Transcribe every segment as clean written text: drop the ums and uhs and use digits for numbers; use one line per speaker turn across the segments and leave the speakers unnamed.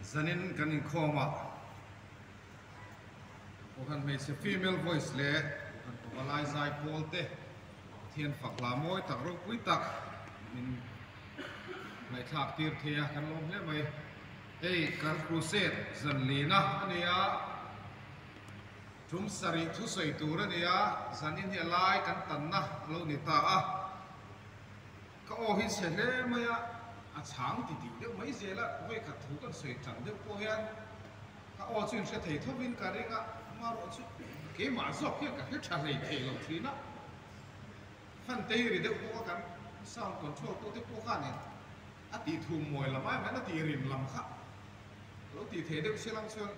Zanin kan inkhawmah Kohhran hmeichhe female voice leh Kohhran pavalai zai pawl te Pathian fak hla mawi tak ropui tak min ngaihthlak tir thei a, kan lawm hle mai. Hei kan crusade zan lina a ni a, tum sarih thusawi tur a ni a, zanin hi a lai kan tanna a lo ni ta a. Ka aw hi chhe hle mai a, a chhang ti tih deuh mai zel a, vawikhat thu kan sawi tan deuh pawh hian ka aw chu inhre thei thovin ka ring a, amaherawh chu keimah zawk hian ka hre tha hlei thei lo thin a, fan tei ri deuh bawk a kan sound control tu te pawh khanin a tih thum mawi lam ai hian a tih rim lam kha a lo tih thei deuh sia lang chuan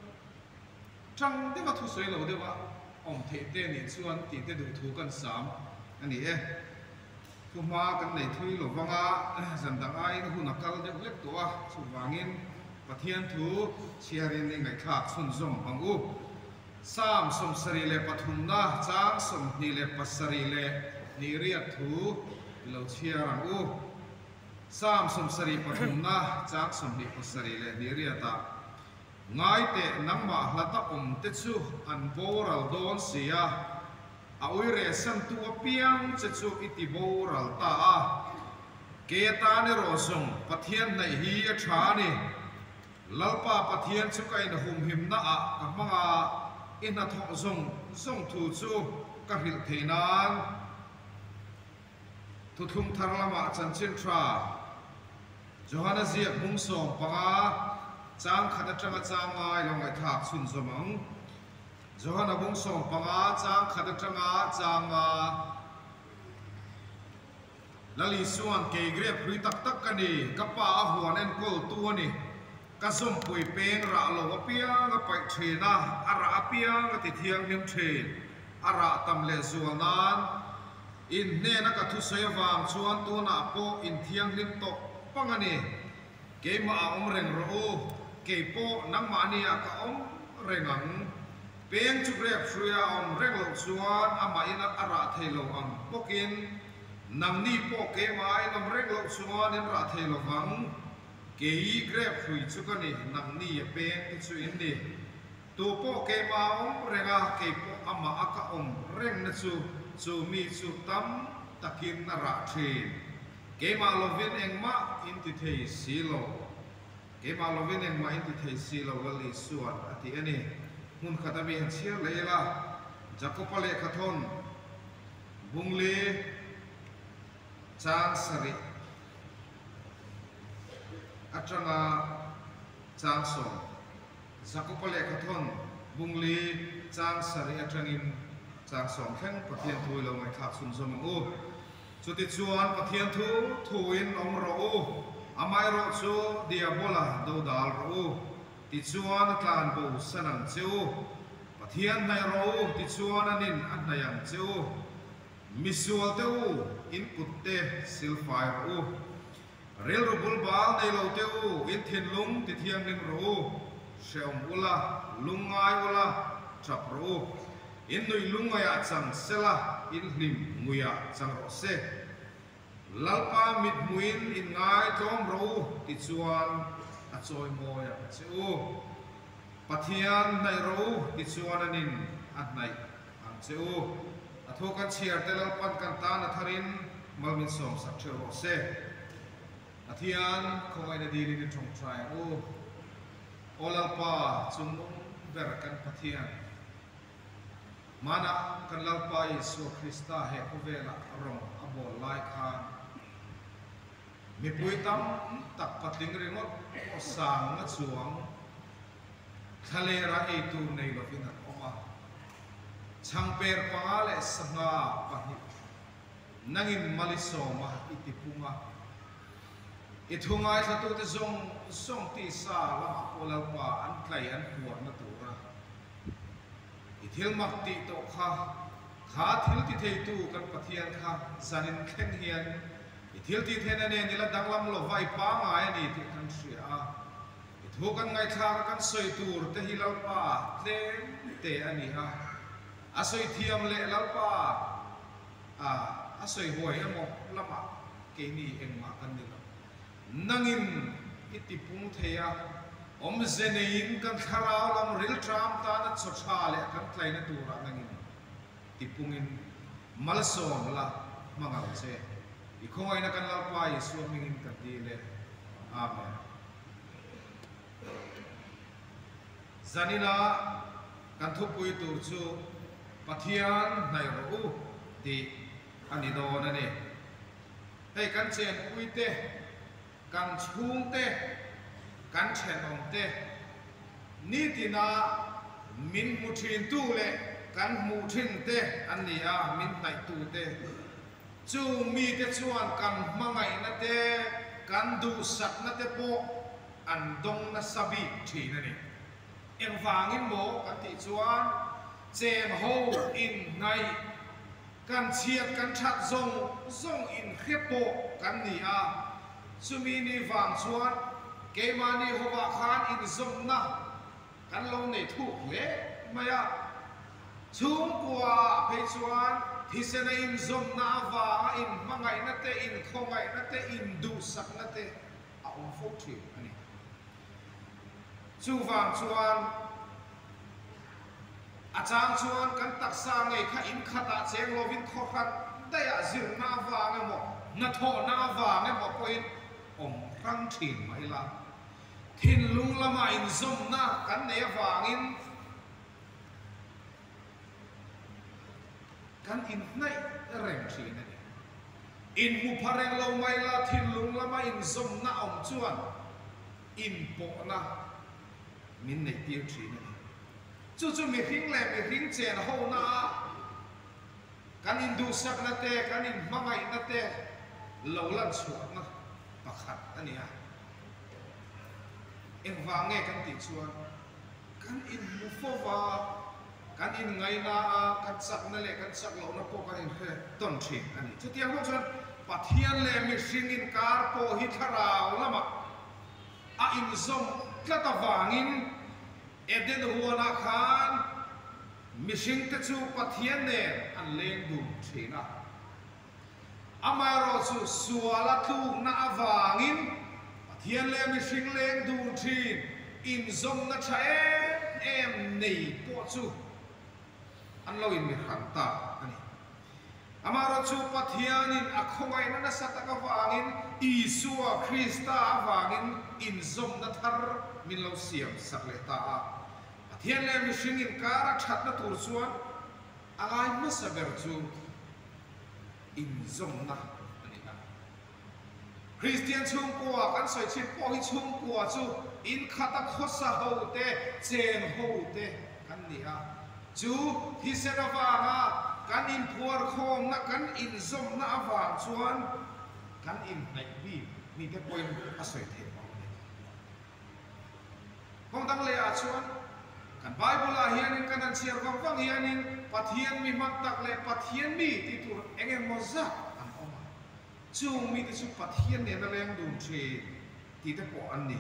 tang deuha thusawi lo deuha awm theih te nih chuan tih te duh thu kan sam a ni e. Thuhma kan nei thui lo vang a, zan dang aiin hun a kal deuh hlek tawh a, chuvangin Pathian thu chhiarin i ngaihthlak chhunzawm ang u. Psalm 73na chang 27 leh hnihriat thu i lo chhiar ang u. Psalm 73na chang 27 leh hnihriatah, Ngaiteh nangmah hlata awmte chu an boral dawn si a, A ui rehsantu apiang che chu i ti boral ta a. Kei atan erawh zawng Pathian hnaih hi a tha a ni. Lalpa Pathian chu ka inhumhimna ah ka hmang a, i hnathawh zawng zawng thu chu ka hrilh thei nan. Thuthlung thar lamah chanchin tha Johana ziak hmung 15 chang khat atanga chang ngai lo ngaihthlak chhunzawm ang. Johana bung 15 chang khat atanga chang a, Lal Isua'n kei grep hlui tak tak ka ni, ka pa a huan enkawl tu a ni, ka zawmpui peng rah lo apiang a paih thin a, a rah apiang a ti thianghlim thin, a rah tam leh zual nan in hnena ka thusawi avang chuan tunah pawh in thianghlim tawh pang a ni. Keimah a awm reng rawh u, kei pawh nangmahni ah ka awm reng ang. Peng chu grep hruia a awm reng loh chuan amahin a rah thei lo ang bawkin nangni pawh keimah a inawm reng loh chuan in rah thei lo vang. Kei grep hrui chu ka ni, nangni a peng te chu in ni. Tu pawh keimah a awm reng a, kei pawh amah a ka awm rengna chu chu mi chu tam takin a rah thin. Keimah lovin engmah in ti thei si lo. Keimah lovin engmah in ti thei si lo Lal Isua'n a ti a ni. Hmun khat a mi han chhiar leh ila, Jakob-a lehkhathawn Bungli chang sarih atanga chang 10. Jakob-a lehkhathawn Bungli chang sarih atangin chang 10 thleng Pathian thu i lo ngaihthlak chhunzawm ang u. Chutichuan Pathian thu thuin awm rawh u, amaherawh chu Diabola dodal rawh u, tichuan a tlan bo san ang che u. Pathian hnaih rawh u, tichuan a nin a hnaih ang che u. Misual te u, in kut te silfai rawh u. Rilru bul bal nei lo te u, in thinlung tithianghlim rawh u. Hrehawm ula, lungngai ula, tap rawh u. In nuih lungngaiah chang sela, in hlim nguiah chang rawh se. Lalpa mithmuhin in ngaitlawm rawh u tichuan a chawimawi ang che u. Pathian hnaih rawh u tichuan a nin a hnaih ang che u. A thu kan chhiar te Lalpan kan tan a tharin mal min sawmsak theuh rawh se. Pathian khawngaihna dilin i tawngtai ang u. Aw Lalpa, chungnung ber kan Pathian. Hmanah kan Lalpa Isua Krista he khawvelah rawng a bawl lai khan mipui tam tak patling ringawt pawh sang na chuang thlalera ei tur nei lovin an awm a. Chhangper 5 leh sangha 2 nangin mali sawma i ti pung a. I thu ngaithlatute zawng zawng tisa lamah pawh Lalpa an tlai an puarna tura I thil mak tih tawh kha, kha thil ti theitu kan Pathian kha zanin thleng hian i thil tih theihna nen i la danglam lo va, i pangai a ni tih kan hria a. I thu kan ngaihthlak a kan sawi tur te hi Lalpa tlem te a ni a, a sawi thiam leh Lalpa a a sawi huai emaw lamah keini engmah kan ni lo. Nangin i tipung thei a. Awmze neiin kan thlarau lam rilṭam tana chaw ṭha leh kan tlaina turah nangin tipungin malsawm la hmang ang che. I khawngaihna kan Lalpa Isua hmingin ka dil e. Amen. Zanina kan thupui tur chu Pathian hnaih rawh u tih a ni dawn a ni. Hei kan chenpui te, kan chhung te, kan thenawm te nitina min hmu thin tu leh kan hmuh thin te an ni a, min hnaih tu te. Chung mite chuan kan hmangaihna te, kan duhsakna te pawh an dawng nasa bik thin a ni. Engvangin maw kan tih chuan cheng ho inhnaih kan chhiat kan that zawng zawng inhre pawh kan ni a, chumi ni vang chuan keimahni hovah khan inzawmna kan lo nei thuk hle mai a. Chhungkua ah phei chuan thisena inzawmna avanga inhmangaihna te, inkhawngaihna te, induhsakna te a awm fo thin a ni. Chuvang chuan a chang chuan kan taksa ngei kha inkhatah cheng lovin khawhran daihah zirna avang emaw, hnathawhna avang emaw pawhin awm hrang thin mah ila, thinlung lama inzawmna kan nei avangin Kan inhnaih reng thin a ni. Inhmu pha reng lo mai la thinlung lama inzawmna awm chuan inpawhna min neih tir thin a ni. Chu chu mihring leh mihring chen hona a kan induhsakna te, kan inhmangaihna te lo lan chhuahna pakhat a ni a. Engvang nge kan tih chuan Kan inhmu fo va, kan inngaina a, kan chakna leh kan chak lohna pawh kan inhre tawn thin a ni. Chutiang bawk chuan Pathian leh mihring inkar pawh hi thlarau lamah a inzawm tlat avangin Eden huanah khan mihringte chu Pathian nen an leng dun thin a. Amaherawhchu suala tlukna avangin Pathian leh mihring leng dun thin inzawmna tha em em nei pawh chu an lo inmihran ta a ni. Amaherawhchu Pathianin a khawngaihna nasa tak avangin Isua Krista avangin inzawmna thar min lo siam sak leh ta a. Pathian leh mihring inkara thatna tur chuan a ngai hmasa ber chu inzawmna a ni a. Kristian chhungkua kan sawi chhin pawh hi chhungkua chu inkhata khawsa ho te, cheng ho te kan ni a. Chu thisen avanga kan inphuarkhawmna, kan inzawmna avang chuan kan inhnaih bik ni te pawhin a sawi theih awm a ni. Kawng dang leh ah chuan kan Bible ah hianin kan han chhiar vang vang hianin Pathian mi hman tak leh Pathian mi tih tur eng emaw zat an awm a, chung mite chu Pathian nena leng dun thin tih te pawh an ni.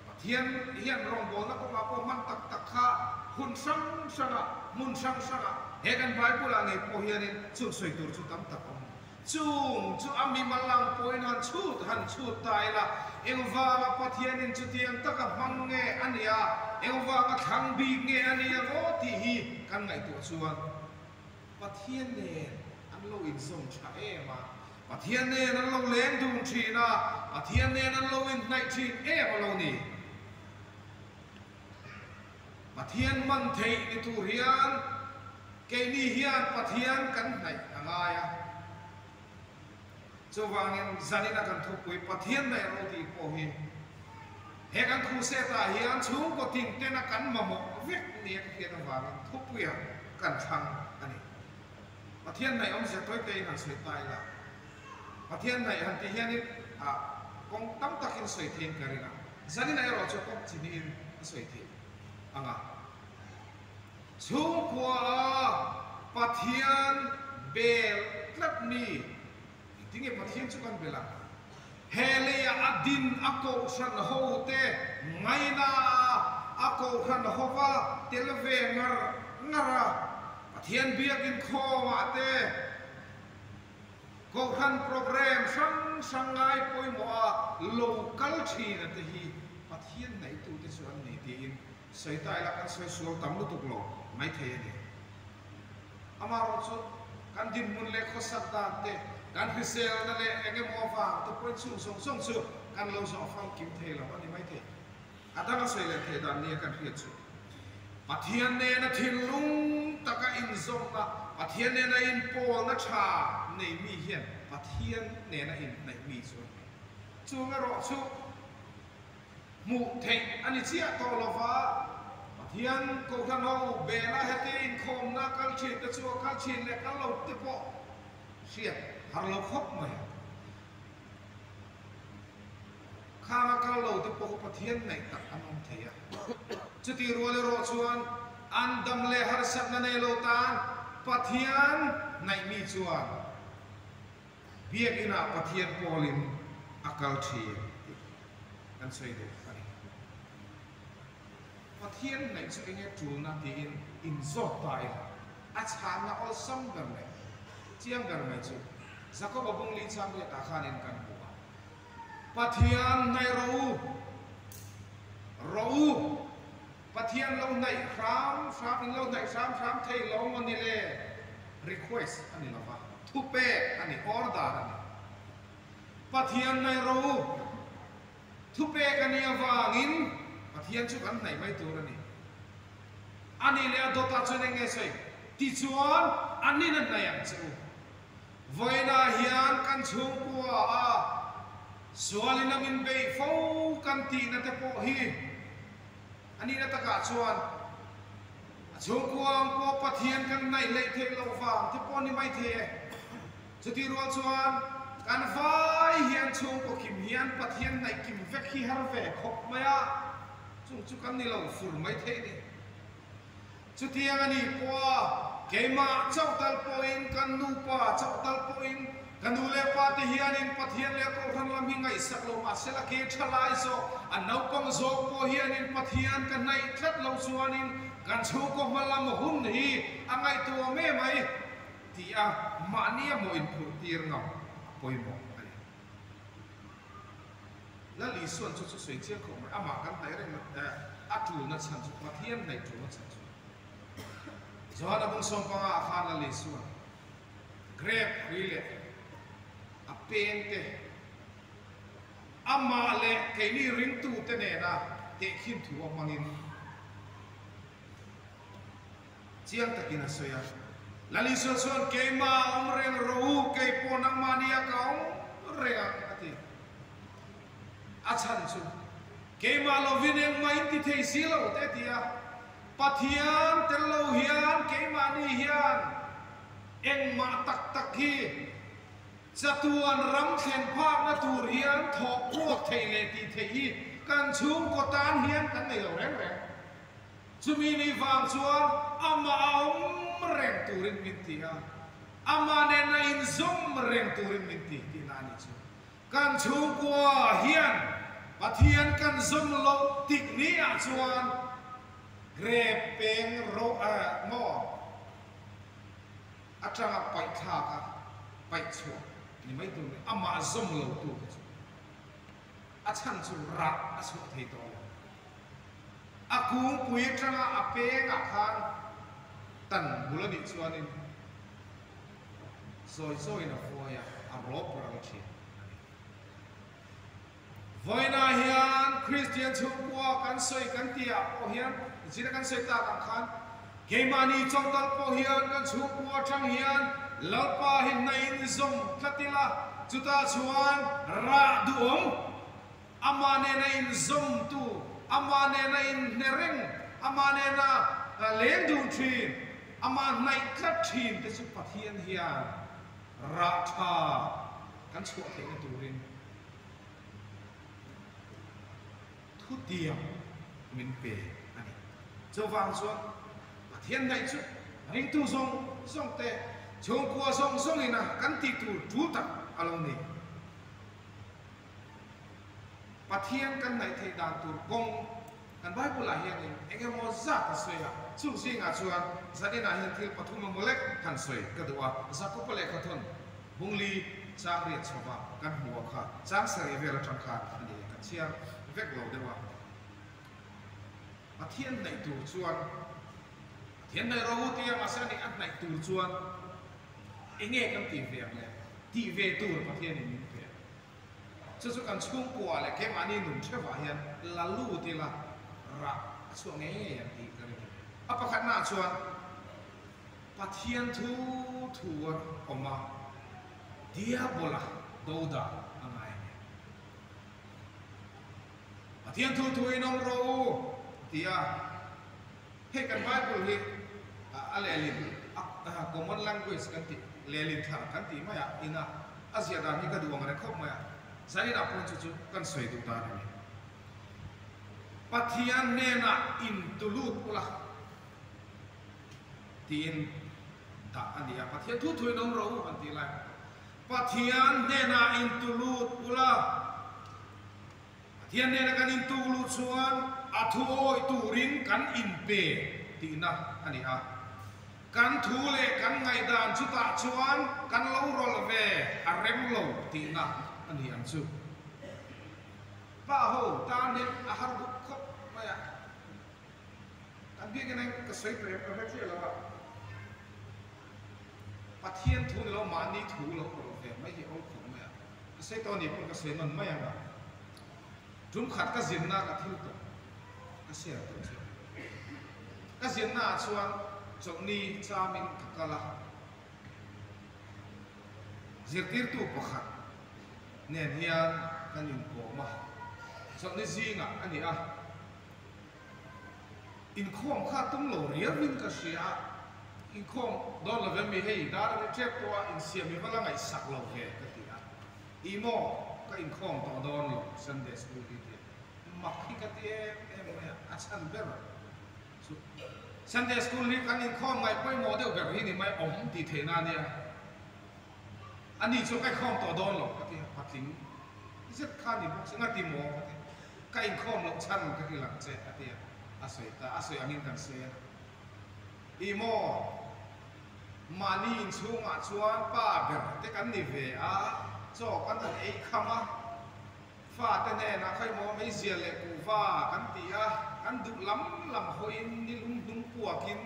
Pathian hian rawngbawlna kawngah pawh hman tak tak kha hun hrang hrangah, hmun hrang hrangah he kan Bible ah ngei pawh hianin chung sawi tur chu tam tak a awm. Chung chu a mimal ang pawhin han chhut han chhut ta ila, engvanga Pathianin chutiang taka hmang nge a nia, engvanga thlang bik nge a nia maw tih hi kan ngaihtuah chuan Pathian nen an lo inzawm tha em a, Pathian nen an lo leng dun thin a, Pathian nen an lo inhnaih thin em a lo ni. Pathian man theih ni tur hian keini hian Pathian kan hnaih a ngai a. Chuvangin zanina kan thupui Pathian hnaih ro tih pawh hi he kan crusade-ah hian chhungkaw tin tena kan mamawh vek nia ka hriat avangin thupuia kan thlang a ni. Pathian hnaih awmzia tawi tein han sawi ta ila, Pathian hnaih han tih hianin ah kawng tam takin sawi theiin ka ring a, zaninah erawh chu kawng chi hnihin a sawi theih ang a. Chhungkua a Pathian bel tlat mi, engtinge Pathian chu kan bel ang? He leiah a din a kohhran ho te ngaina a, a kohhran hova tel ve ngar ngar a, Pathian biakin khawmah te, Kohhran programme hrang hrang ngai pawimawh a lo kal thina te hi Pathian hnaitute chu an ni tiin sawi ta ila kan sawi sual tam lutuk lo maithei a ni. Amaherawhchu kan dinhmun leh khawsak dan te, kan hriselna leh eng emaw avang te pawhin chung zawng zawng chu kan lo zawh famkim thei lo a ni maithei. A dang a sawi leh theih dan nia kan hriat chu Pathian nena thinlung taka inzawmna, Pathian nena inpawlna tha nei mi hian Pathian nena inhnaih mi chu a ni. Chung erawh chu hmuh theih a ni chiah tawh lo va, Pathian Kohhran ho bela hetia inkhawmna kal thin te chu a kal thin leh kal lo te pawh hriat har lo khawp mai a. Khang a kal lo te pawh kha Pathian ngaih tak an awm thei a. Chutih rual erawh chuan an dam leh harsatna nei lo tan Pathian ngaih mi chuan Biakinah Pathian pawlin a kal thin tih kan sawi duh a ni. Pathian ngaih chu enge tulna tiin inzawt ta ila, a chhanna awlsam ber leh chiang ber mai chu Jakoba bungli changriatah khanin kan hmu a. Pathian hnaih rawh u, rawh u, Pathian lo hnaih hram hram, in lo hnaih hram hram thei lo maw ni le? Request a ni lova, thupek a ni, order a ni. Pathian hnaih rawh u, thupek a nih avangin Pathian chu kan hnaih mai tur a ni. A nih leh a dawtah chuan eng nge sawi? Tichuan, an nin a hnaih ang che u. Vawiinah hian kan chhungkua a sualin a min beih fo kan tihna te pawh hi a nihna takah chuan a chhungkua ang pawh Pathian kan hnaih hleih theih loh vang te pawh a ni maithei e. Chutih rual chuan kan vai hian chhungkaw kim hian Pathian hnaih kim vek hi har ve khawp mai a, chung chu kan ni lo fur maithei a ni. Chutiang a nih pawha keimah chauh tal pawhin, kan nupa chauh tal pawhin, ka nu leh pa te hianin Pathian leh Kohhran lam hi ngaihsak lo mahsela ke tha lai zawk, a naupang zawk pawh hianin Pathian ka hnaih tlat lo chuanin kan chhungkaw hma lam hun hi a ngaihtuah awm em mai tih a mahni a mawh inphurh tir ngam a pawimawh a ni. Lal Isuan chu chu sawi chiang khawp mai, amah kan hnaih reng a tulna chhan chu, Pathian hnaih tulna chhan chu. Johana bung sawmpanga ah khan Lal Isuan grape hrui leh a peng te amah leh keini ringtute nena tehkhin thu a hmangin Chiang takin a sawi a, Lal Isua chuan, Keimah a awm reng rawh u, kei pawh nangmah nia ka awm reng ang, a ti. A chhan chu, Keimah lovin engmah in ti thei si lo, te a ti a. Pathian tel lo hian keimahni hian engmah tak tak hi chatuan ram thlen phakna tur hian thawh kuak theih leh tih theih hi kan chhungkaw tan hian kan nei lo reng reng. Chumi ni vang chuan amah a awm reng turin min ti a, amah nena inzawm reng turin min ti tihna a nih chu. Kan chhungkua hian Pathian kan zawm loh tik ni ah chuan grep peng ro maw atanga paih thlak a paih chhuah ni mai tur ni, amah zawm lo tu kha chu a chhan chu rah a chhuah thei tawh lo. A kungpui atanga a pengah khan tan bul a nih chuanin zawi zawiin a vuai a, a rawp ral thin a ni. Vawiinah hian Kristian chhungkua kan sawi kan tihah pawh hian zira kan sawi tak ang khan keimahni chawlhtal pawh hian kan chhungkua atang hian Lalpa hi hnaih in zawm tlat ila, chutah chuan rah duhawm Amah nena inzawmtu, amah nena inhne reng, amah nena leng dun thin, amah hnaih tlat thin te chu Pathian hian rah tha kan chhuah theihna turin thutiang min pe a ni. Chuvang chuan Pathian hnaih chu ringtu zawng zawng te, chhungkua zawng zawngina kan tih tur tul tak a lo ni. Pathian kan ngaih theih dan tur kawng kan Bible-ah hianin eng emaw zat a sawi a, chung zingah chuan zaninah hian thil pathum emaw lek han sawi ka duh a, Jakob-a lehkhathawn bungli Chang riat chhova kan hmuh ang kha chang sarih vel atang khan a ni kan chhiar vek lo deuh a. Pathian hnaih tur chuan Pathian hnaih rawh u tia mahse ani a hnaih tur chuan enge kan tih ve ang le? Tih ve tur Pathianin min pe a. Chu chu kan chhungkua leh keimahni nun theuhah hian la lut ila rah a chhuah ngei ngei ang tih ka ring a ni. A pakhatnaah chuan Pathian thu thu a awm a, Diabola do dan a ngai a ni. Pathian thu thu in awm rawh u a ti a. Hei kan Bible hi a lehlin a common language kan tih lehlin thar kan tih mai a ina a ziah dan hi ka duh ang reng khawp mai a. Zaninah pawhin chu chu kan sawi duh dan a ni. Pathian hnenah intulut ula tiin dah a ni a. Pathian thu thu in awm rawh u an tih lai. Pathian hnenah intulut ula. Pathian nena kan intuk luh chuan a thu awih turin kan inpe tihna a ni a. Kan thu leh kan ngaihdan chutah chuan kan lo rawlh ve a rem lo tihna a ni ang chu. Pa ho tan hian a har duh khawp mai a. Kan biakina ka sawi tawh em ka hre chiah lo a. Pathian thu ni lo mahni thu lo rawlh ve mai hi a awl khawp mai a. Ka sawi tawh a nih pawh ka sawi nawn mai ang a. Tum khat ka zinna ka thil tawh ka share tawh chu. Ka zinna ah chuan chawlhni chamin ka kal a. Zirtirtu pakhat nen hian kan inkawm a. Chawlhni zingah a ni a. Inkhawm kha tum lo riauin ka hria a, inkhawm dawn lo ve mi hei dar a ni tep pawh a insiam i va la ngaihsak lo ve ka ti a, ih maw ka inkhawm tawh dawn lo Sunday school hi ti a, mak hi ka ti em em mai a, a chhan ber chu Sunday school hi kan inkhawm ngaih pawimawh deuh ber hi ni mai awm tih theihna a nia. A ni chu ka inkhawm tawh dawn lo ka ti a, patling zet kha ni bawk se nga ti maw ka ti a, ka inkhawm loh chhan ka hrilh ang che a ti a, a sawi ta, a sawi angin kan sawi a. Ih maw, mahni inchhungah chuan pa ber te kan ni ve a, chaw kan han ei kham a, fate hnenah khawi maw meizial leh kuhva kan ti a, kan duh lam lam hawiin nilum hnung puakin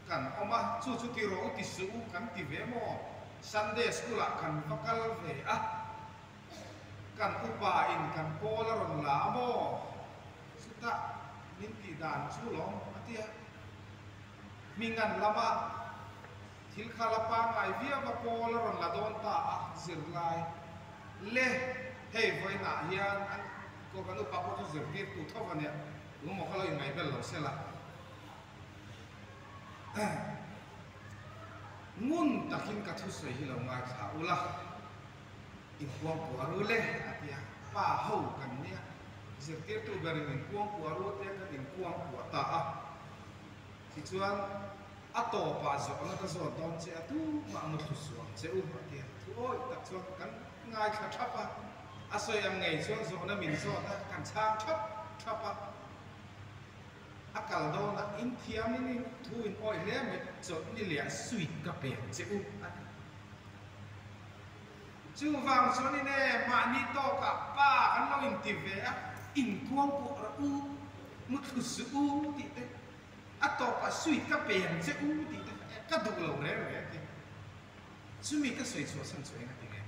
Kan awm a, chu chu ti rawh u ti suh u kan ti ve maw? Sunday school ah kan va kal ve a, kan upa in kan pawl a rawn la a maw? Chutah min tih dan chu lawm a ti a, hming an lam a, thil kha la pangngai viau a pawl a rawn la dawn ta a, zirlai le hei vawiinah hian an kan upa pawh chu zirtirtu tho a nia, tumaw kha lo inngaihbel lo se la. Ngun takin ka thusawi hi lo ngaithla ula, inkuangkuah ru le a ti a, pa ho kan nia, zirtirtu berin inkuangkuah ru te kan inkuangkuah ta a, tichuan a tawpah zawhna ka zawt dawn che a, tumah muthlu suang che u a ti a, thu awih tak chuan kan ngaithla thap a, a sawi ang ngei chuan zawhna min zawt a, kan chhang thap thap a. A kal dawn a, in thiam in in thu in awih hle mai, chawlhni leh sweet ka pek che u a ti. Chuvang chuan in e, mahni tawkah pa kan lo inti ve a, in kuang pawh rawh u, muthlu suh u tih te, a tawpah sweet ka pe ang che u tih te kha ka duh lo reng reng a ti. Chumi ka sawi chhuah chhan chu eng a ti nge?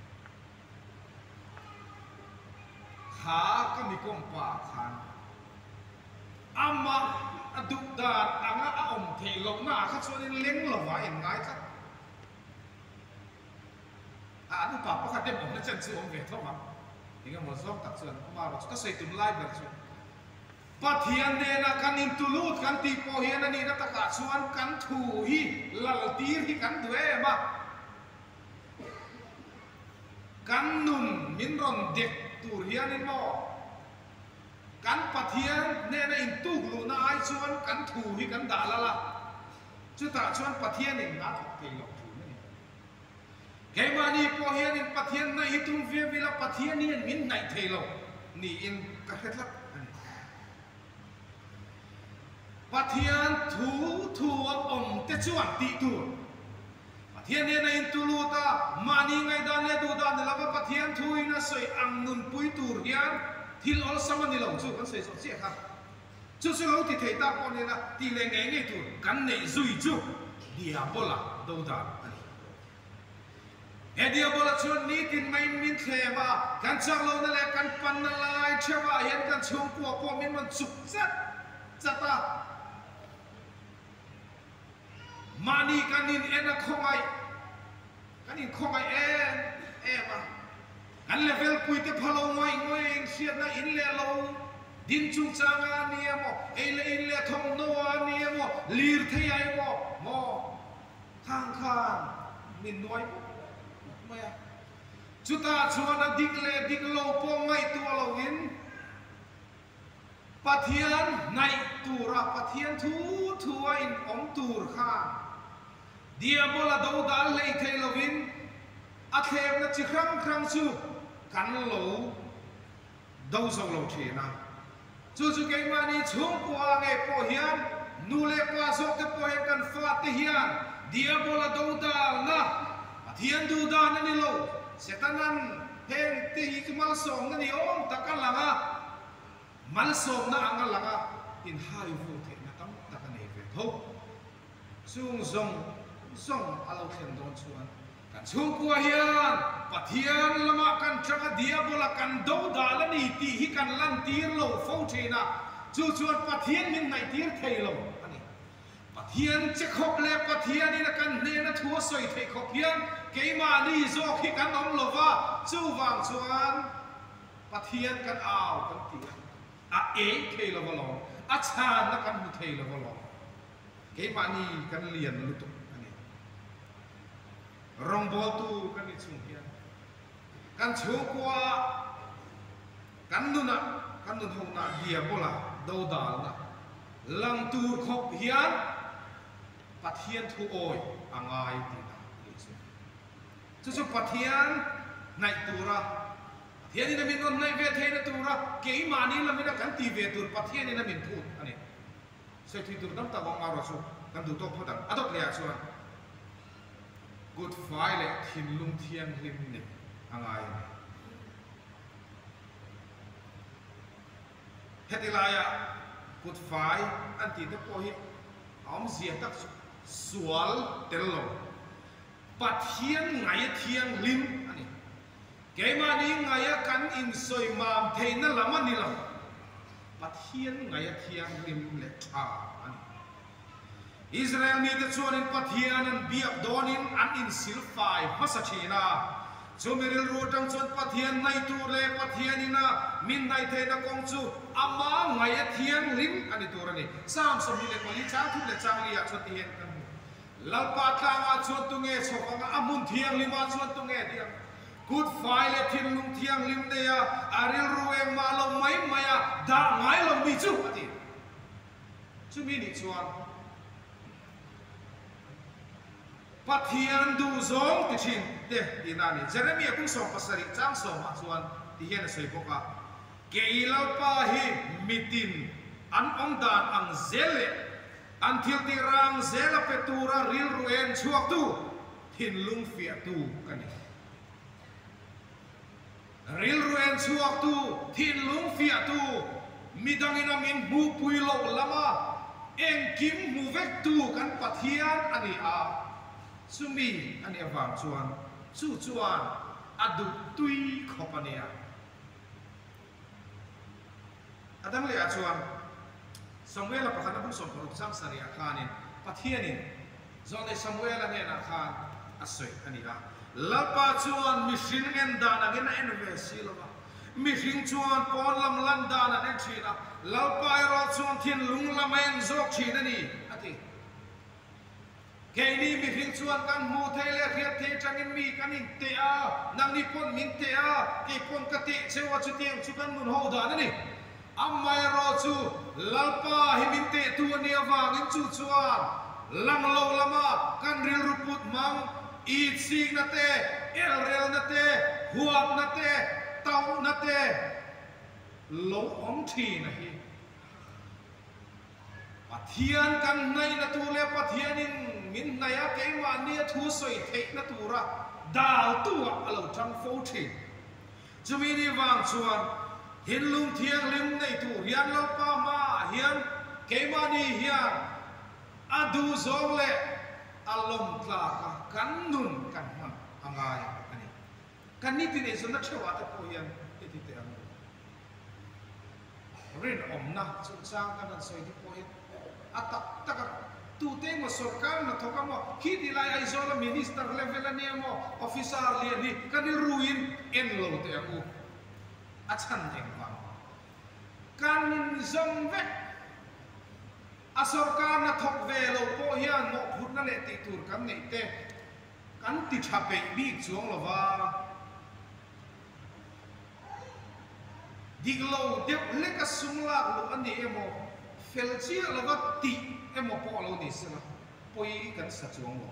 Kha ka mikawm pa khan amah a duh dan anga a awm theih lohna ah kha chuanin leng lova a inngai tlat. A an upa pakhat em awmna chen chu awm ve tho ang. Engemaw zawng tak chuan amaherawh chu ka sawi tum lai ber chu Pathian nena kan intulut kan tih pawh hian a nihna takah chuan kan thu hi laltir hi kan duh em a. Kan nun min rawn dek tur hianin maw kan Pathian hnena intuk luhna ai chuan kan thu hi kan dah lal a, chutah chuan Pathianin a thawk thei lo thin a ni. Keimahni pawh hianin Pathian hnaih hi tum viau ila Pathian hian min hnaih thei lo niin ka hre tlat a ni. Pathian thu thu a awm te chuan tih tur. Pathian hnena intulut a, mahni ngaihdan leh duhdan ni lova Pathian thuin a sawi ang nunpui tur hian thil awlsam a ni lo chu kan sawi zawh chiah kha. Chu chu lo ti thei tak pawh nena tih leh ngei ngei tur kan neih zui chu Diabola do dan a ni. He Diabola chuan nitin maiin min thlem a, kan chak lohna leh kan panna lai theuhah hian kan chhungkua pawh min rawn chuk chat chat a. Mahni kan in en a khawngaih, kan in khawngaih em em a. Kan level puite pha lo ngawih ngawih in hriatna in leh lo din chungchanga a ni emaw, ei leh in leh thawmhnaw a ni emaw, lirthei a emaw maw khang khan min nuai mup mup mai a. Chutah chuan a dik leh dik lo pawh ngaihtuah loin Pathian hnaih tura Pathian thu thu a in awm tur khan Diabola dodal hlei thei lovin a thlemna chi hrang hrang chu kan lo do zo lo thin a. Chu chu keimahni chhungkua ngei pawh hian nu leh pa zawk te pawh hian kan fate hian Diabola dodalna Pathian duhdan a ni lo, Setanan Heng te hi chu malsawmna ni awm tak a lang a, malsawmna ang a lang a, inhai vur theihna tam tak a nei ve tho. Chung zawng zawng a lo thlen dawn chuan kan chhungkua hian Pathian lamah kan tang a, Diabola kan do dal a ni tih hi kan lantir lo fo thin a, chu chuan Pathian min hnaihtir thei lo a ni. Pathian che khawp leh Pathianin a kan hnena thu a sawi theih khawp hian keimahni zawk hi kan awm lo va, chuvang chuan Pathian kan au kan ti a, a eng thei lo alawm, a chhanna kan hmu thei lo alawm, keimahni kan lian lutuk a ni. Rawngbawltu kan ni chung hian kan chhungkua Kan nunah, kan nun hohnah Diabola dodalna lang tur khawp hian Pathian thu awi a ngai tihna a nih chu. Chu chu Pathian hnaih tura, Pathianin a min rawn hnaih ve theihna tura keimahni lamina kan ti ve tur Pathianin a min phut a ni. Sawi thui tur tam tak awm erawh chu kan duh tawk phawt ang. A dawt lehah chuan kut fai leh thinlung thianghlim nih a ngai a ni. Heti laia kut fai an tih te pawh hi a awmzia tak chu sual tel lo, Pathian ngaia thianghlim a ni. Keimahni ngaia kan insawi mam theihna lam a ni lo, Pathian ngaia thianghlim leh tha a ni. Israel mite chuanin Pathian an biak dawnin an insilfai hmasa thin a. Chumi rilru atang chuan Pathian hnaih tur leh Pathianin a min hnaih theihna kawng chu ama ngaih a thianghlim a ni tur a ni. Psalm 24 chang thum leh chang li ah chuan ti hian kan hmu. Lalpa tlangah chuan tunge chhawk anga a hmun thianghlimah chuan tunge diang? Kut fai leh thinlung thianghlim neia a rilru engmah lo mai maia dah ngai lo mi chu a ti. Chumi nih chuan Pathian duhzawng ti thin te tihna a ni. Jeremia kum 70 chang sawmah chuan ti hian a sawi bawk a, Kei Lalpa hi mitin an awm dan ang zel leh an thiltih rang zela pe tura rilru en chhuaktu, thinlung fiahtu ka ni. Rilru en chhuaktu, thinlung fiahtu, midangin a min hmuhpui loh lama engkim hmu vektu kan Pathian a ni a, chumi a nih avang chuan chu chuan a duh tui khawp a nia. A dang lehah chuan Samuela pakhat a bung 60 chang sarihah khanin Pathianin Zawlnei Samuela hnenah khan a sawi a ni a, Lalpa chuan mihring en dan angin a en ve si lo va, mihring chuan pawn lam lan dan an en thin a, Lalpa erawh chuan thinlung lam a en zawk thin a ni, a ti. Keini mihring chuan kan hmuh thei leh hriat thei atangin mi kan inteh a, nangni pawn min teh a, kei pawn ka teh cheu a, chutiang chu kan nun ho dan a ni. Amaherawh chu Lalpa hi min tehtu a nih avangin chu chuan lang lo lama kan rilru put hmang, itsikna te, elrelna te, huatna te, tauhna te lo awm thin a hi. Pathian kan hnaihna tur leh Pathianin min hnaih a, keimahnia thu sawi theihna tura daltu-ah a lo tang fo thin. Chumi ni vang chuan thinlung thianghlim nei tur hian Lalpa hmaah hian keimahni hian a duhzawng leh a lawmtlaka kan nun kan hman a ngai a ni. Kan nitin eizawnna theuhah te pawh hian i ti teh ang u. Rinawmna chungchang kan han sawi te pawh hian a tak tak a, tute emaw sorkar hnathawk a maw, khi ti lai Aizawla minister level a nia maw, officer lian hi kan rilruin en lo teh ang u. A chhan engvang? Kan inzawm vek. A sorkar hnathawk ve lo pawh hian mawhphurhna leh tih tur kan neih te Kan ti tha peih bik chuang lo va, dik lo deuh hleka sum lak luh a ni emaw, fel chiah lova tih emaw pawh lo ni sela, pawi kan sa chuang lo.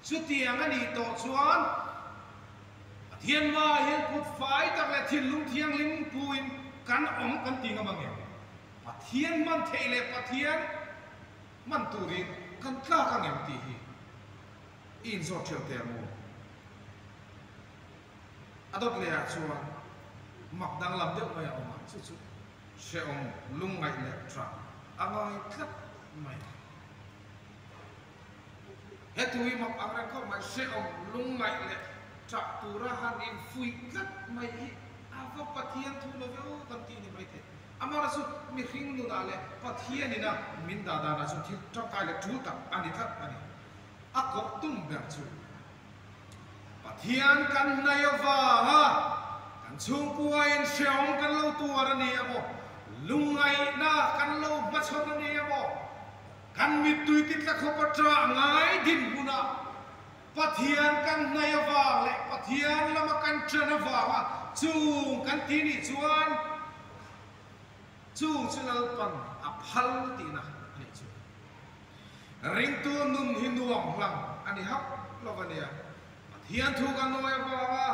Chutiang a nih tawh chuan Pathian hmaah hian kut fai tak leh thinlung thianghlim puin kan awm kan ti ngam ang em? Pathian hman theih leh Pathian hman turin kan tlak ang em tih hi I inzawt ṭheuh teh ang u. A dawt leh ah chuan mak danglam deuh mai a awm a, chu chu hrehawm lungngaih leh ṭah a ngai tlat mai. He thu hi mak ang reng khawp mai, hrehawm lungngaih leh ṭah tura han infuih tlat mai hi a va Pathian thu lo viau kan tih ni maithei. Amara chu mihring nunah leh Pathian ina min dah danah chuan thil ṭangkai leh ṭul tak a ni tlat a ni. A kawp tum ber chu Pathian kan hnaih avanga kan chhungkuain hrehawm kan lo tuar a ni emaw, lungngaihna kan lo hmachhawn a ni emaw, kan mittui titla khawpa ṭah ngai dinhmunah Pathian kan hnaih avang leh Pathian lama kan ṭan avanga chung kan ti nih chuan chung chu Lalpan a phal tihna a nih chu. Ringtu nun hi nuam hlang a ni hauh lo a nia. Pathian thu kan nawi avanga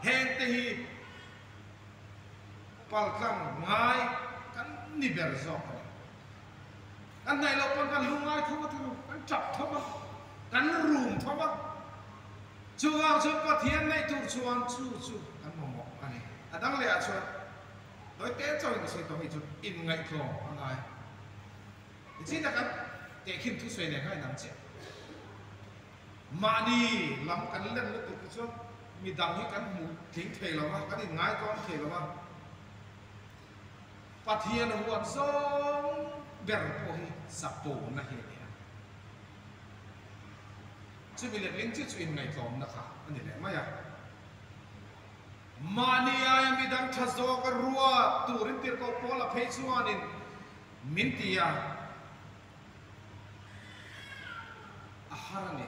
hengte hi paltlang ngai kan ni ber zawk a ni. Kan hnaih loh pawn kan lungngai tho a tho, kan tap tho a, kan rum tho a. Chuvang chuan Pathian neih tur chuan chu chu kan mamawh a ni. A dang lehah chuan Dawite chauhin ka sawi tawh hi chu inngaihtlawm a ngai. Nichin tak an tehkhin thusawi nen khan inang chiah. Mahni lam kan len lutuk hi chuan midang hi kan hmu tling thei lo va, kan inngaitawn thei lo va. Pathian huat zawng ber pawh hi zapona hi a ni a. Chumi letling chu chu inngaihtlawmna kha a ni leh mai a. Mahni aia midang tha zawk a ruat turin tirhkoh Paula phei chuanin Min ti a, a har a ni.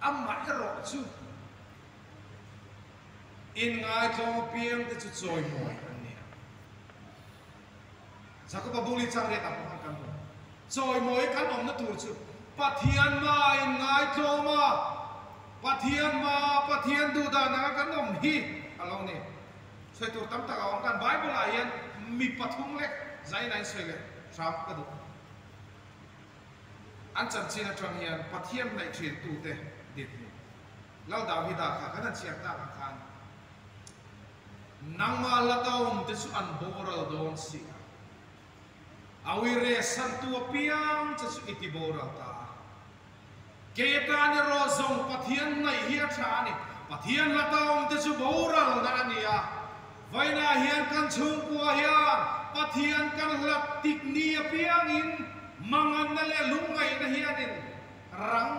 Amah erawh chu inngaithlawm apiang te chu chawimawi an ni a. Jakoba bul hi chang riat ah pawh khan kan hmu. Chawimawi kan awmna tur chu Pathian hmaa inngaithlawm a, Pathian hmaa Pathian duh dan anga kan awm hi a lo ni. Sawi tur tam tak a awm kan Bible ah hian mi pathum lek zain a insawi leh hram ka duh. An chanchin atang hian Pathian hnaih thin tute dinhmun Lal Davida kha kan han chhiar tak ang khan nangmah la taum te chu an boral dawn si a, a uire santu apiang che chu i ti boral ta a. Kei atan erawh zawng Pathian hnaih hi a tha a ni. Pathian hla taum te chu boralna a ni a. Vawiinah hian kan chhungkua hian Pathian kan hlat tik ni apiangin manganna leh lungngaihna hianin rang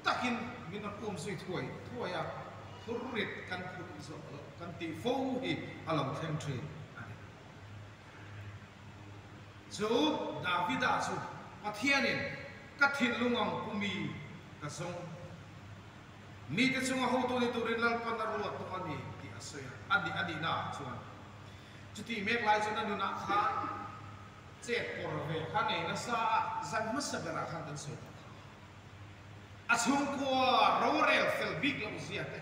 takin min rawn um zui thuai thuai a, phurrit kan phurh zawh loh kan tih fo hi a lo thleng thin a ni. Chu Davida chu Pathianin ka thinlung ang pumi ka zawng. Mite chunga hotu ni turin Lalpan a ruat tawh a ni tih a sawi a, a nih a nihna ah chuan chutih mek lai chuan a nunah khan chet pawr ve kha nei nasa a, zan hmasa berah khan kan sawi tawh kha. A chhungkua rorel fel bik loh zia te,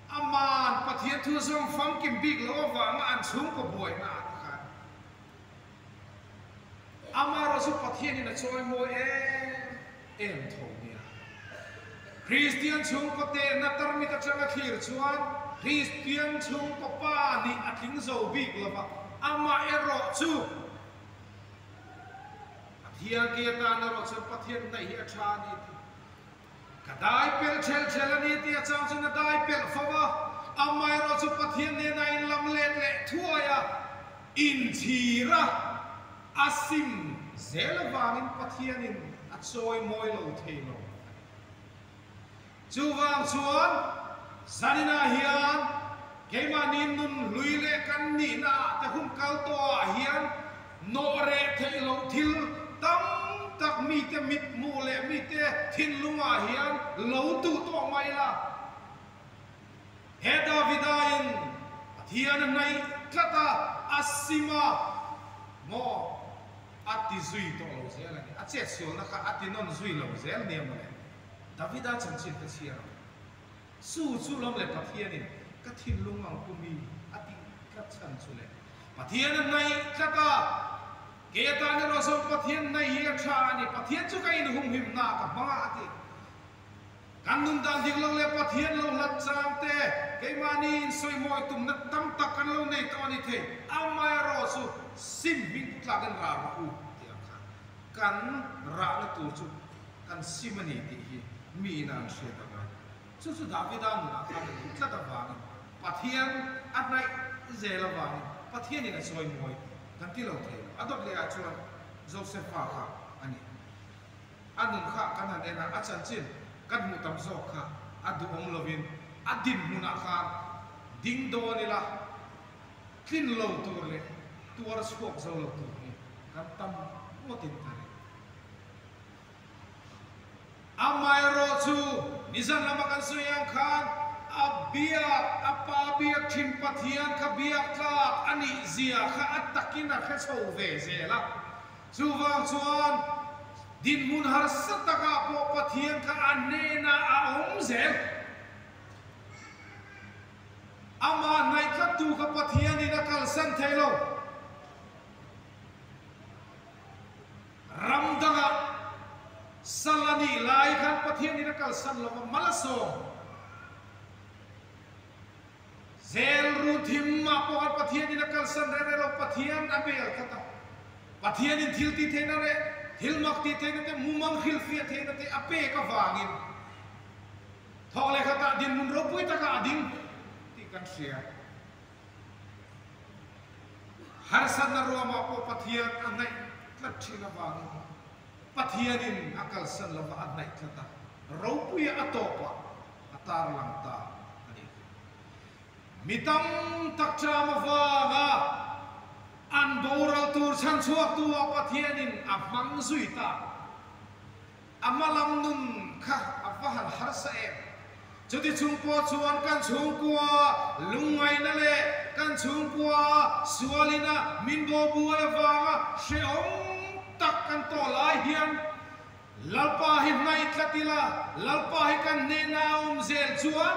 aman Pathian thu zawng famkim bik loh avanga an chhungkaw buaina ah te khan Amaherawhchu Amaherawhchu Pathianin a chawimawi em em tho nia. Kristian chhungkaw tehna tarmit atanga thlir chuan Kristian chhungkaw pa nih a tling zo bik lo va, amaherawhchu Pathian ke atan erawh chuan Pathian hnaih hi a tha a ni tih Ka dai pelh ṭhelh ṭhelh a ni tih a chang chuan a dai pelh fo a, amaherawhchu Pathian nena inlam let leh thuai a, inchhir a, a sim zel avangin Pathianin a chawi mawi lo thei lo a ni. Chuvang chuan zaninah hian keimahni nun hlui leh kan nihna ah te hun kal tawh ah hian Nawh reh theih loh thil tam tak mite mithmuh leh mite thinlungah hian lo duh tawh mai la. He Davida-in Pathian a hnaih tlat a, a sim a, maw a ti zui tawh lo zel a ni. A chetsualna kha a ti nawn zui lo zel nia mawle. Davida chanchin ka chhiar ang. Chu chu lam leh Pathianin ka thinlung ang pu mi a tih tlat chhan chu le. Pathian a hnaih tlat a, kei atan erawh zawng Pathian hnaih hi a tha a ni, Pathian chu ka inhumhimna ka hmang a a ti. Kan nun dan dik lo leh Pathian lo hlat chang te, keimahni insawimawi tumna tam tak kan lo nei tawh a ni thei, amaherawh chu sim hming pu tlakin rah rawh u tih ang khan kan rahna tur chu kan sim a ni tih hi mi ina an hriat a ngai. Chu chu Davida nunah khan a nih tlat avangin Pathian a hnaih zel avangin Pathianin a chawi mawi kan ti lo thei lo. A dawt lehah chuan Josefa kha a ni. A nun kha kan han en a, a chanchin kan hmuh tam zawk kha a duhawm lovin a dinhmunah khan ding dawn ila tlin lo tur leh tuar chhuak zo lo tur hi kan tam ngawtin ka ring. Amaherawh chu nizan lama kan sawi ang khan a biak, a pa biak thin Pathian kha biak tlak a nih zia kha a takin a hre chho ve zel a. Chuvang chuan dinhmun harsa takah pawh Pathian kha a hnenah a awm zel. Amah hnaih tlattu kha Pathianin a kalsan thei lo. Ram dangah sal a nih lai khan Pathianin a kalsan lo va, mal a sawm. Zel ru thim ah pawh khan Pathianin a kalsan reng reng lo, Pathian a bel tlat a. Pathianin thil tih theihna leh thil mak tih theihna te, mumang hrilhfiah theihna te a pek avangin thawk leh khatah dinhmun ropui takah a ding tih kan hria. Harsatna ruamah pawh Pathian a hnaih tlat thin avangin Pathianin a kalsan lova a hnaih tlat a, ropuia a tawpah a tarlang ta a ni. Mi tam tak ṭam avanga an boral tur chhanchhuaktu-ah Pathianin a hmang zui ta. A hma lam nun kha a va han harsa em? Chuti chung pawh chuan kan chhungkua lungngaihna leh kan chhungkua sualina min bo buai avanga hrehawm tak kan tawh lai hian Lalpa hi hnaih tlat ila, Lalpa hi kan hnehna a awm zel chuan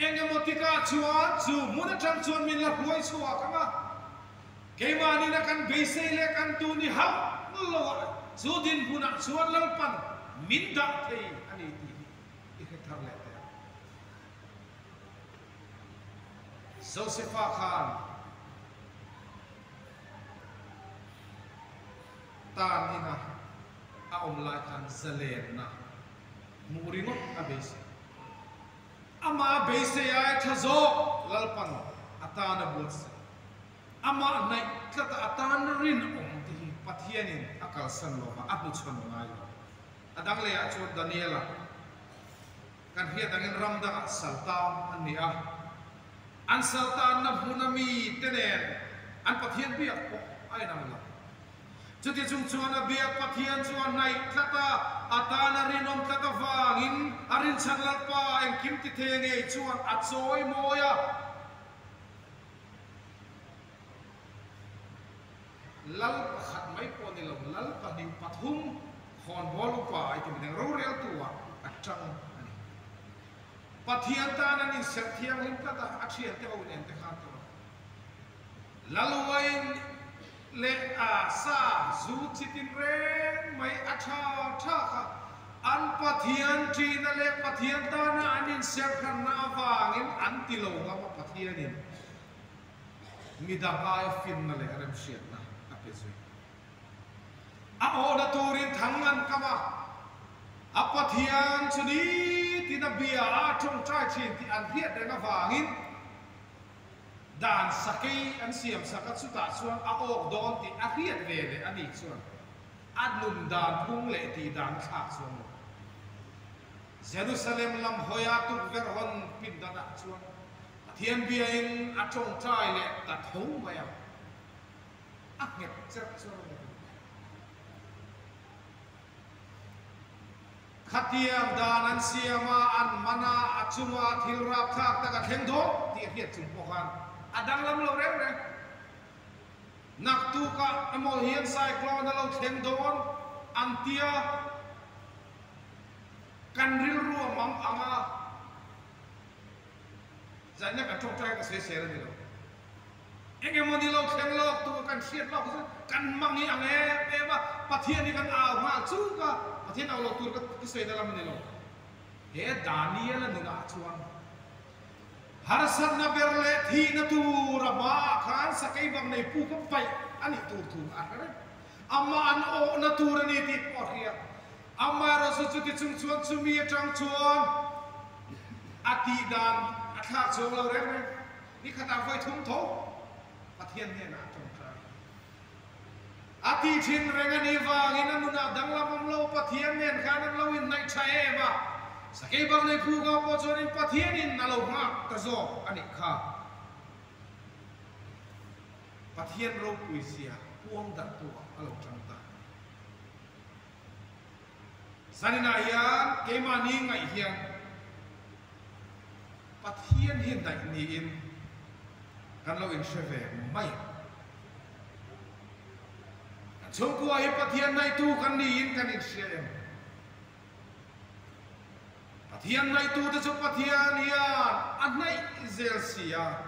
eng emaw tikah chuan chu hmun atang chuan min la hruai chhuak ang a. Keimahnin a kan beisei leh kan duh ni hauh lo a, chu dinhmunah chuan Lalpan min dah thei a ni tih hi i hre thar leh teh ang. Josefa khan tan ina a awm lai khan zalenna hmuh ringawt a beisei. Amah beisei aia tha zawk Lalpan a tan a buatsaih. Amah hnaih tlata a tan rinawm te hi Pathianin a kalsan lo va, a hnuchhawn ngai lo. A dang lehah chuan Daniela kan hriat angin ram dangah saltan an ni a, an saltanna hmuna mite nen an Pathian biak pawh a inang lo. Chuti chung chuan a biak Pathian chu a hnaih tlat a, a tan a rinawm tlat avangin a rinchhan Lalpa engkim ti thei ngei chuan a chawi mawi a. Lal pakhat mai pawh ni lo, lal pahnih pathum khawnbawl upa ai ti midang roreltu ah a tang a ni. Pathian tan an inserh thianghlim tlat a, a thiante ho nen te khan tawh a. Lal uain leh a sa zu chi tinreng mai a tha tha kha an Pathian ṭihna leh Pathian tana an inserhranna avangin an ti lo ngam a, Pathianin midang aia finna leh remhriatna a pe zui. A awhna turin thang an kam a, a Pathian chu nitin a bia a tawngtai thin tih an hriat reng avangin dan sakei an siam sak a, chutah chuan a awk dawn tih a hriat ve leh a nih chuan a nun dan phung leh tih dan a thlak chuang lo. Jerusalem lam hawia tukverh hawn pindanah chuan Pathian biain a tawngtai leh ta tho mai a. A nghet cherh chuan a ni. Khatiang dan an siam a, an man a, a chunga thil rapthlak tak a thleng dawn tih a hriat chung pawh khan a danglam lo reng reng. Naktukah emaw hian cyclone a lo thleng dawn an tia kan rilru a mang ang a, zaina kan tawngtai ka sawi sel a ni lo. Eng emaw ni lo thleng lawk tur kan hriat lawk chu kan hmang hi ang em em a, Pathian hi kan au nghal chuk a, Pathian au lo tur ka sawi na lam a ni lo. He Daniel-a nunah chuan harsatna ber leh thihna tur a hmaah khan sakei bang nei puk a paih a nih tur thu a hre reng. Amah an awhna tur a ni tih pawh a hria. Amaherawhchu chuti chung chuan chumi atang chuan a tihdan a thlak chuang lo reng reng. Ni khatah vawi thum tho Pathian hnenah a tawngtai. A tih thin reng a nih vangin a nunah danglam awm lo Pathian nen khan an lo inhnaih tha em a, Sakei bang nei phuka pawh chuanin Pathianin a lo nghak ta zawk a nih kha. Pathian ropui zia puang darh tu ah a lo tang ta. Zaninah hian keimahni ngaih hian Pathian hi daih niin kan lo inhre ve mai ang. Kan chhungkua hi Pathian naitu kan niin kan inhria em? Pathian naitu te chu Pathian hian a hnaih zel si a,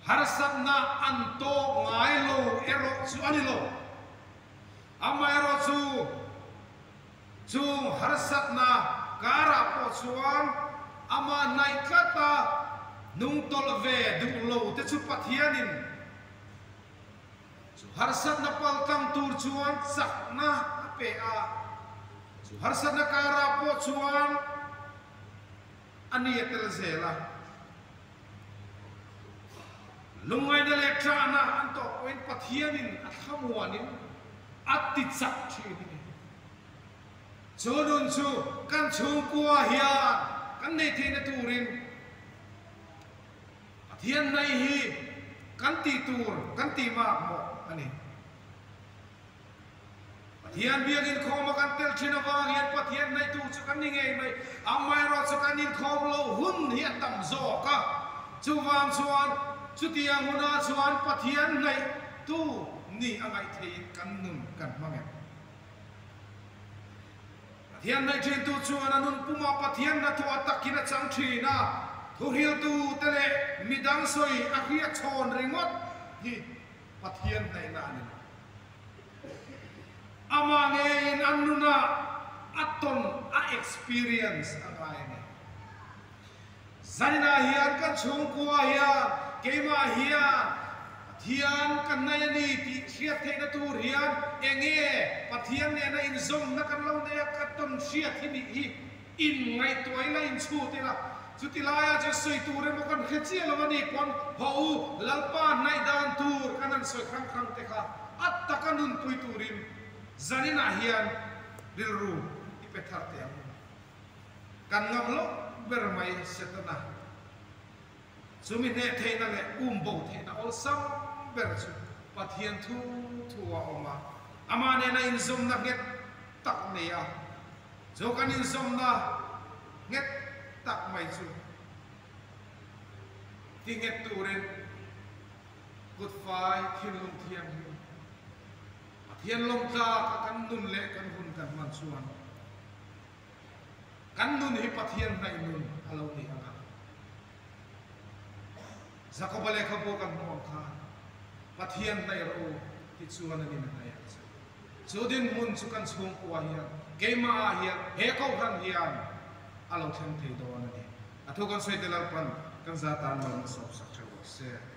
harsatna an tawk ngai lo erawh chu a ni lo. Amaherawhchu, chung harsatna karah pawh chuan amah hnaih tlata hnungtawlh ve duh lo te chu Pathianin chu harsatna paltlang tur chuan chakna a pe a, chu harsatna karah pawh chuan a ni a tel zel a. Lungngaihna leh ṭahna an tawh pawhin Pathianin a thlamuanin a ti chak ṭhin a ni. Chu nun chu kan chhungkua hian kan nei theihna turin Pathian hnaih hi kan tih tur kan tih mak mawh a ni. Pathian biak inkhawm a kan tel thin avang hian Pathian hnaihtu chu kan ni ngei mai. Amaherawh chu kan inkhawm loh hun hi a tam zawk a. Chuvang chuan chutiang hunah chuan Pathian hnaihtu ni a ngaih theihin kan nun kan hmang em? Pathian hnaih thintu chuan a nun pumah Pathian hnathawh a takin a chang thin a, thuhriltute leh midang sawi a hriatchhawn ringawt hi Pathian hnaihna a ni lo. Amah ngeiin a nunah a tawn, a experience a ngai a ni. Zaninah hian kan chhungkua hian keimah hian Pathian ka hnaih a ni tih hriat theihna tur hian enge Pathian nena inzawmna kan lo nei a, ka tawn hriat hi nih hi Inngaihtuah ila inchhut ila, chuti laiah chuan sawi tur emaw kan hre chiah lo a ni pawn haw u, Lalpa hnaih dan tur kan han sawi hrang hrang te kha a taka nunpui turin zaninah hian rilru i pe thar teh ang u. Kan ngam loh ber mai Setana chumi hneh theihna leh um bo theihna awlsam ber chu Pathian thu thu a awm a, amah nena inzawmna nghet tak nei a. Chu kan inzawmna nghet tak mai chu ti nghet turin kut fai thinlung thianghlim Pathian lawmtlak a kan nun leh kan hun kan hman chuan kan nun hi Pathian hnaih nun a lo ni ang a. Jakoba lehkhabu kan hmuh ang khan Pathian hnaih rawh u ti chuan a nin a hnaih ang che. Chu dinhmun chu kan chhungkua hian, keimahah hian, he kohhran hian a lo thleng thei dawn a ni. A thu kan sawi te Lalpan kan za tan lo na sawp sak theuh rawh se.